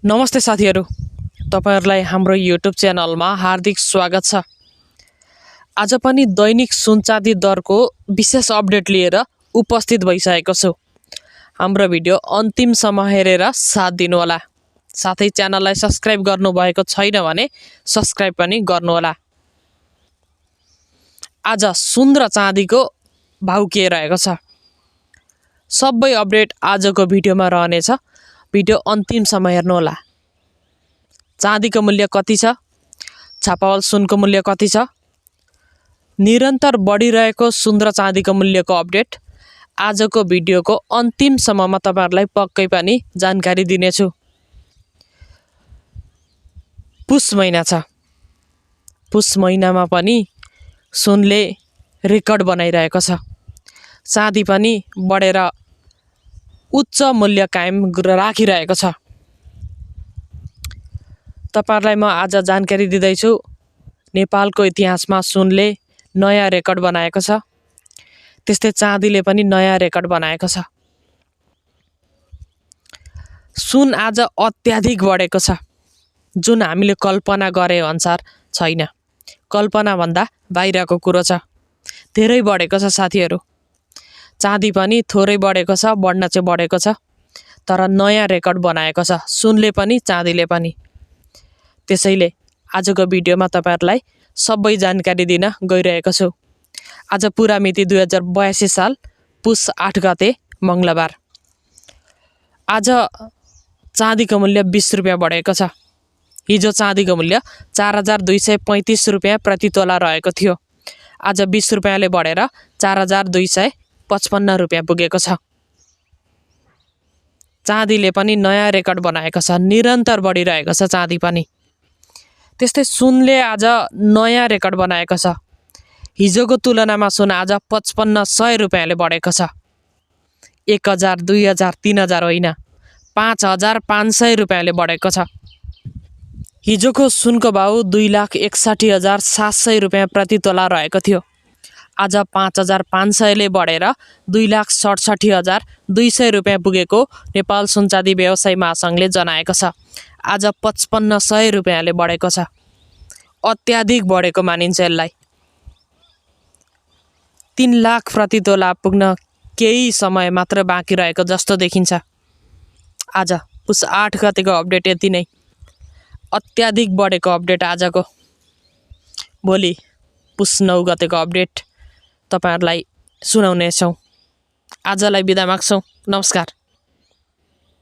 नमस्ते साथीहरु, तपाईहरुलाई हाम्रो YouTube च्यानलमा हार्दिक स्वागत छ। आज पनि दैनिक सुन चाँदी दरको विशेष अपडेट लिएर उपस्थित भइसकेको छु। हाम्रो भिडियो अन्तिमसम्म हेरेर साथ दिनुहोला। साथै च्यानललाई सब्स्क्राइब गर्नु भएको छैन भने सब्स्क्राइब पनि गर्नुहोला। आज सुन र चाँदीको भाउ के रहेको छ सबै अपडेट आजको भिडियोमा रहनेछ। भिडियो अन्तिमसम्म हेर्नुहोला। चाँदीको मूल्य कति छ, छापावल सुनको मूल्य कति छ, निरन्तर बढिरहेको सुन र चाँदीको मूल्यको अपडेट आजको भिडियोको अन्तिमसम्ममा तपाईहरुलाई पक्कै पनि जानकारी दिनेछु। पुस महिना छ। पुस महिनामा पनि सुनले रेकर्ड बनाइरहेको छ। चाँदी पनि बढेर उच्च मूल्य कायम राखिरहेको छ। तपाईहरुलाई म आज जानकारी दिँदैछु। नेपालको इतिहासमा सुनले नयाँ रेकर्ड बनाएको छ। त्यस्तै चाँदीले पनि नयाँ रेकर्ड बनाएको छ। सुन आज अत्याधिक बढेको छ, जुन हामीले कल्पना गरे अनुसार छैन। कल्पना भन्दा बाहिरको कुरो छ। धेरै बढेको छ साथीहरु। चाँदी पनि थोरै बढेको छ, बढ्न चाहिँ बढेको छ, तर नयाँ रेकर्ड बनाएको छ सुनले पनि चाँदीले पनि। त्यसैले आजको भिडियोमा तपाईहरुलाई सबै जानकारी दिन गइरहेको छु। आज पुरा मिति 2082 साल पुस 8 गते मंगलबार। आज चाँदीको मूल्य 20 रुपैयाँ बढेको छ। हिजो चाँदीको मूल्य 4235 रुपैयाँ प्रति तोला रहेको थियो। आज 20 रुपैयाँले बढेर 4255 रुपैयाँ पुगेको छ। चाँदीले पनि नयाँ रेकर्ड बनाएको छ। निरन्तर बढिरहेको छ चाँदी पनि। त्यस्तै सुनले आज नयाँ रेकर्ड बनाएको छ। हिजोको तुलनामा सुन आज 5500 रुपैयाँले बढेको छ। 1000, 2000, 3000 होइन, 5500 रुपैयाँले बढेको छ। हिजोको सुनको भाउ 2,61,700 रुपैयाँ प्रति तोला रहेको थियो। आज 5500 ले बढेर 2,67,200 रुपैयाँ पुगेको नेपाल सुनचाँदी व्यवसायी महासंघले जनाएको छ। आज 5500 रुपैयाँले बढेको छ। अत्याधिक बढेको मानिन्छ यसलाई। 3 लाख प्रति तोला पुग्न केही समय मात्र बाँकी रहेको जस्तो देखिन्छ। आज पुस 8 गतेको अपडेट यति नै। अत्याधिक बढेको अपडेट आजको। भोलि पुस 9 गतेको अपडेट तपाईहरुलाई सुनाउनेछौं। आजलाई बिदा माग्छौं। नमस्कार।